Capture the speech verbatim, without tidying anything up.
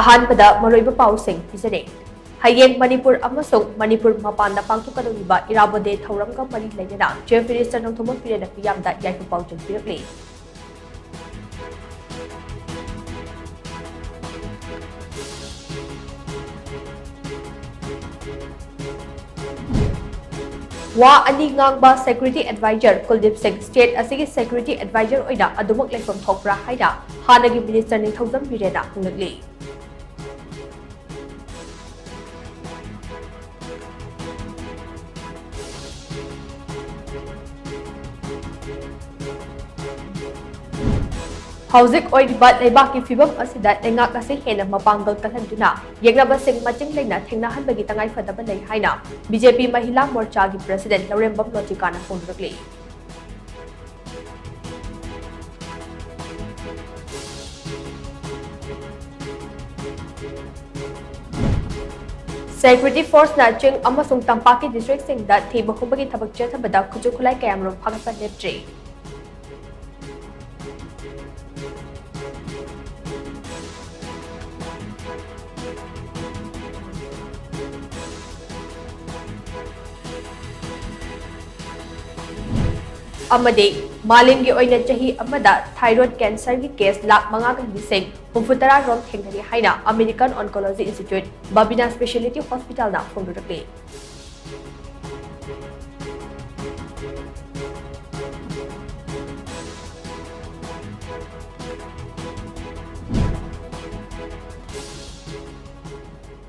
ꯑꯍꯥꯟꯕꯗ ꯃꯔꯨꯑꯣꯏꯕ ꯄꯥꯎꯁꯤꯡ ꯄꯤꯖꯔꯤ꯫ ꯍꯌꯦꯡ ꯃꯅꯤꯄꯨꯔ ꯑꯃꯁꯨꯡ ꯃꯅꯤꯄꯨꯔ ꯃꯄꯥꯟꯗ ꯄꯥꯡꯊꯣꯛꯀꯗꯧꯔꯤꯕ ꯏꯔꯥꯕꯣꯠ ꯗꯦ ꯊꯧꯔꯝꯒ ꯃꯔꯤ ꯂꯩꯅꯅ Chief Minister ꯅꯣꯡꯊꯣꯝꯕꯝ ꯕꯤꯔꯦꯟꯅ ꯃꯤꯌꯥꯝꯗ ꯌꯥꯏꯐ ꯄꯥꯎꯖꯦꯜ ꯄꯤꯔꯛꯂꯤ꯫ ꯋꯥ ꯑꯅꯤ ꯉꯥꯡꯕ Security Advisor ꯀꯨꯜꯗꯤꯞ ꯁꯤꯡ state ꯑꯁꯤꯒꯤ Security Advisor ꯑꯣꯏꯅ ꯑꯗꯨꯃꯛ ꯂꯩꯐꯝ ꯊꯣꯛꯄ꯭ꯔꯥ ꯍꯥꯏꯅ ꯍꯥꯟꯅꯒꯤ Minister ꯅꯤꯡꯊꯧꯖꯝ ꯕꯤꯔꯦꯟꯅ ꯍꯪꯂꯛꯂꯤ꯫ ꯍꯧꯖꯤꯛ ꯑꯣꯏꯔꯤꯕ ꯂꯩꯕꯥꯛꯀꯤ ꯐꯤꯕꯝ ꯑꯁꯤꯗ ꯂꯩꯉꯥꯛ ꯑꯁꯤ ꯍꯦꯟꯅ ꯃꯄꯥꯡꯒꯜ ꯀꯜꯍꯟꯗꯨꯅ ꯌꯦꯛꯅꯕꯁꯤꯡ ꯃꯆꯤꯡ ꯂꯩꯅ ꯊꯦꯡꯅꯍꯟꯕꯒꯤ ꯇꯉꯥꯏꯐꯗꯕ ꯂꯩ ꯍꯥꯏꯅ B J P ꯃꯍꯤꯂꯥ ꯃꯣꯔꯆꯥꯒꯤ President ꯂꯧꯔꯦꯝꯕꯝ ꯂꯣꯖꯤꯀꯥꯅ ꯐꯣꯡꯗꯣꯔꯛꯂꯤ꯫ Security Force ꯅ ꯆꯤꯡ ꯑꯃꯁꯨꯡ ꯇꯝꯄꯥꯛꯀꯤ district ꯁꯤꯡꯗ ꯊꯤꯕ ꯍꯨꯝꯕꯒꯤ ꯊꯕꯛ ꯆꯠꯊꯕꯗ ꯈꯨꯠꯁꯨ ꯈꯨꯠꯂꯥꯏ ꯀꯌꯥꯃꯔꯨꯝ ꯐꯥꯒꯠꯄ ꯂꯦꯞꯇ꯭ꯔꯤ꯫ ꯑꯃꯗꯤ ꯃꯥꯂꯦꯝꯒꯤ ꯑꯣꯏꯅ ꯆꯍꯤ ꯑꯃꯗ thyroid cancer ꯒꯤ case ꯂꯥꯈ ꯃꯉꯥꯒ ꯂꯤꯁꯤꯡ ꯍꯨꯝꯐꯨ ꯇꯔꯥ ꯔꯣꯝ ꯊꯦꯡꯅꯔꯤ ꯍꯥꯏꯅ American Oncology Institute Babina Specialty Hospital ꯅ ꯐꯣꯡꯗꯣꯔꯛꯂꯤ꯫